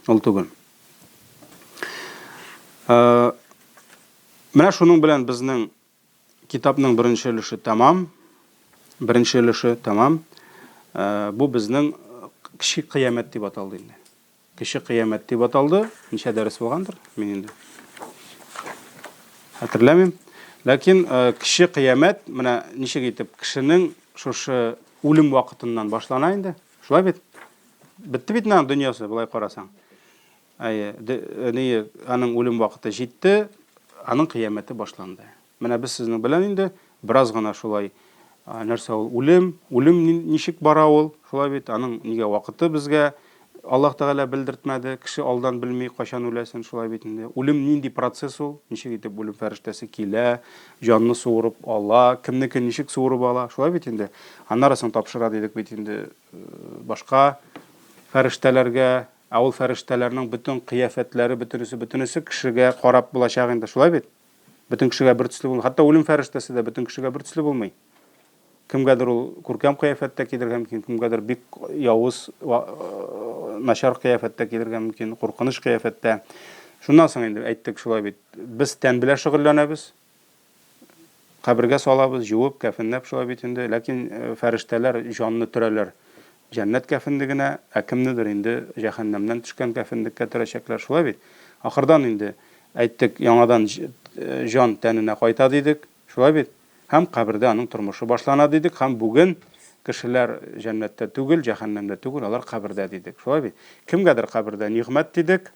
Ул түгел. Э, менә шуның белән безнең Китапның беренче өлеше тәмам. Беренче өлеше тәмам. Э, бу безнең кече кыямәт дип аталды инде. Кече кыямәт дип аталды. Ничә дәрес булгандыр? Мин инде хәтерләмим. Ләкин э, кече кыямәт менә ничек итеп кешенең шушы үлем вакытыннан башлана инде. Шулай бит? Бетте бит аның дөньясы, болай карасаң. Әйе, ни, аның үлем вакыты җитте, аның кыямәте башланды. Менә без сезнең белән инде бераз гына шулай нәрсә ул үлем, үлем ничек бара ул, шулай бит, аның нигә вакыты безгә Аллаһ Тәгалә белдертмәде, кеше алдан белми, кайчан үләсен, шулай бит инде. Үлем нинди процесс ул, ничек итеп үлем фәрештәсе килә, җанны суырып ала, кемнекен ничек суырып ала, шулай бит инде. Аннары соң тапшыра дидек бит инде башка фәрештәләргә, Ә ул фәрештәләрнең бөтен кыяфәтләре, бөтенесе, бөтенесе кешегә карап булачак инде, шулай бит? Бөтен кешегә бер төсле булмый. Хәтта үлем фәрештәсе дә бөтен кешегә бер төсле булмый. Кемгәдер ул күркәм кыяфәттә килергә мөмкин, кемгәдер бик явыз, начар кыяфәттә килергә мөмкин, куркыныч кыяфәттә. Шуннан соң инде әйттек шулай бит, без тән белән шөгыльләнәбез, Кабергә салабыз, җуып, кәфенләп шулай бит инде. Ләкин фәрештәләр җанны төрәләр җәннәт кәфенлегенә, ә кемнедер инде җәһәннәмнән төшкән кәфенлеккә төрәчәкләр, шулай бит? Ахырдан инде, әйттек, яңадан җан тәненә кайта дидек, шулай бит? Һәм кабердә аның тормышы башлана дидек, һәм бүген кешеләр җәннәттә түгел, җәһәннәмдә түгел, алар кабердә дидек, шулай бит? Кемгәдер кабердә нигъмәт дидек,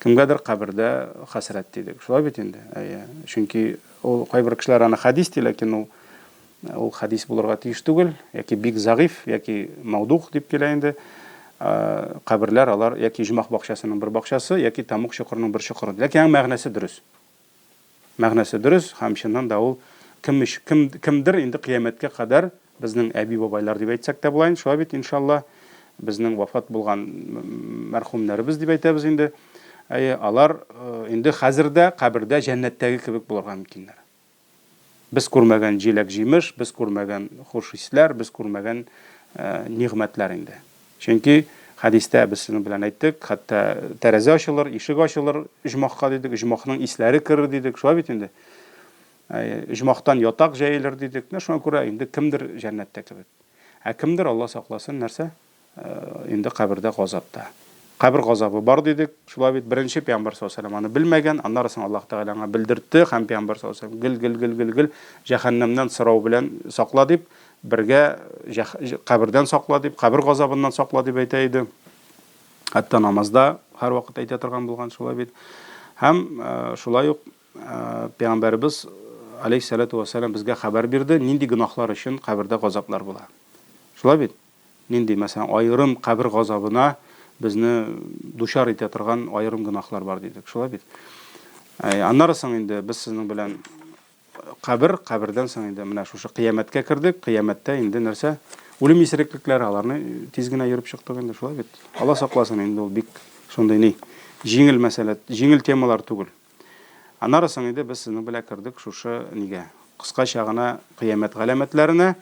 Кемгәдер кабердә хәсрәт дидек. Шулай бит инде. Әйе. Чөнки ул кайбер кешеләр аны хәдис ди, ләкин ул ул хәдис булырга тиеш түгел, яки бик зәгыйф, яки мәүдуг дип килә инде. Каберләр алар яки оҗмах бакчасының бер бакчасы, яки тәмуг чокырының бер чокыры. Ләкин аның мәгънәсе дөрес. Мәгънәсе дөрес һәм чыннан да ул кем өч, кем, кемдер инде кыямәткә кадәр безнең әби-бабайлар дип әйтсәк тә була инде, шулай бит, иншалла, безнең вафат булган мәрхүмнәребез дип әйтәбез инде. Әйе, алар инде хәзер дә кабердә җәннәттәге кебек булырга мөмкиннәр. Без күрмәгән җиләк-җимеш, без күрмәгән хуш исләр, без күрмәгән нигъмәтләр инде. Чөнки хәдистә без сезнең белән әйттек, хәтта тәрәзә ачылыр, ишек ачылыр оҗмахка дидек, оҗмахның исләре керер дидек, шулай бит инде. Оҗмахтан ятак җәелер дидек. Менә шуңа күрә инде кемдер җәннәттә кебек. Ә кемдер, Алла сакласын, нәрсә? Инде кабердә газапта. Кабер газабы бар дидек, шулай бит, беренче пәйгамбәр саллаллаһу алейһи ва сәлләм аны белмәгән, аннары соң Аллаһ Тәгалә аңа белдертте һәм пәйгамбәр саллаллаһу алейһи ва сәлләм гел-гел-гел-гел-гел җәһәннәмнән сорау белән сакла дип, бергә кабердән сакла дип, кабер газабыннан сакла дип әйтә иде. Хәтта намазда һәрвакыт әйтә торган булган, шулай бит. Һәм шулай ук пәйгамбәребез алейһиссалату вассалам безгә хәбәр бирде, нинди гөнаһлар өчен кабердә газаплар була. Шулай бит? Нинди, мәсәлән, аерым кабер газабына безне дучар итә торган аерым гөнаһлар бар дидек, шулай бит? Аннары соң инде без сезнең белән кабер, кабердән соң инде менә шушы кыямәткә кердек. Кыямәттә инде нәрсә? Үлем исереклекләре, аларны тиз генә йөреп чыктык инде, шулай бит? Алла сакласын, инде ул бик шундый ни, җиңел мәсьәлә, җиңел темалар түгел. Аннары соң инде без сезнең белән кердек шушы нигә, кыскача гына кыямәт галәмәтләренә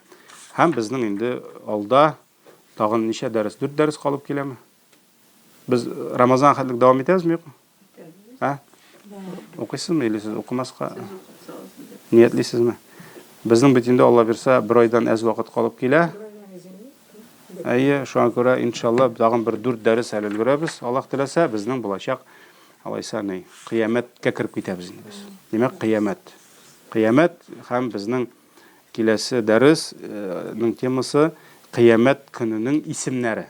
һәм безнең инде алда тагын ничә дәрес, дүрт дәрес калып киләме? Без Рамазан хәтлек дәвам итәбезме, юкмы? Ә? Укыйсызмы или сез укымаска ниятлисезме? Безнең бит инде Алла бирсә, бер айдан әз вакыт калып килә. Әйе, шуңа күрә иншалла тагын бер дүрт дәрес әле өлгерәбез. Аллаһ теләсә, безнең булачак алайса ни, кыямәткә кереп китәбез инде без. Димәк, кыямәт. Кыямәт һәм безнең киләсе дәреснең темасы кыямәт көненең исемнәре.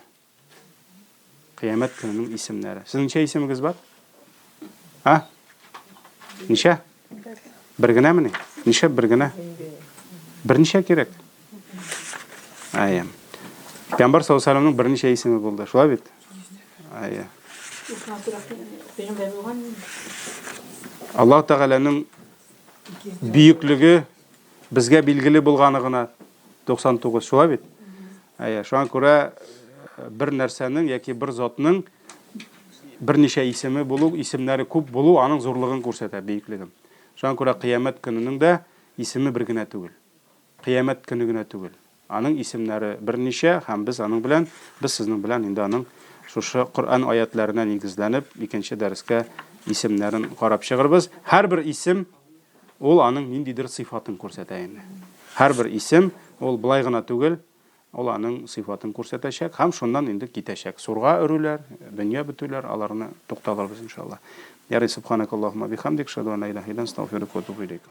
Кыямәт көненең исемнәре. Сезнең ничә исемегез бар? А? Ничә? Бер генәмени? Ничә бер генә? Берничә кирәк. Әйе. Пәйгамбәр саллаллаһу алейһи вәсәлләмнең берничә исеме булды. Шулай бит? Әйе. Аллаһ Тәгаләнең бөеклеге безгә билгеле булганы гына 99, шулай бит? Әйе, шуңа күрә бер нәрсәнең яки бер затның берничә исеме булу, исемнәре күп булу аның зурлыгын күрсәтә, бөеклеген. Шуңа күрә кыямәт көненең дә исеме бер генә түгел. Кыямәт көне генә түгел. Аның исемнәре берничә һәм без аның белән, без сезнең белән инде аның шушы Коръән аятләренә нигезләнеп, икенче дәрескә исемнәрен карап чыгырбыз. Һәрбер исем Ул аның ниндидер сыйфатын күрсәтә инде. Һәрбер исем, ул болай гына түгел, ул аның сыйфатын күрсәтәчәк һәм шуннан инде китәчәк. Сурга өрүләр, дөнья бетүләр, аларны тукталырбыз, иншалла. Ярый, субханакаллаһумма бихамдик, шәһәдү ан ла илаһә илля ант, астагфирука ва атубу иләйк.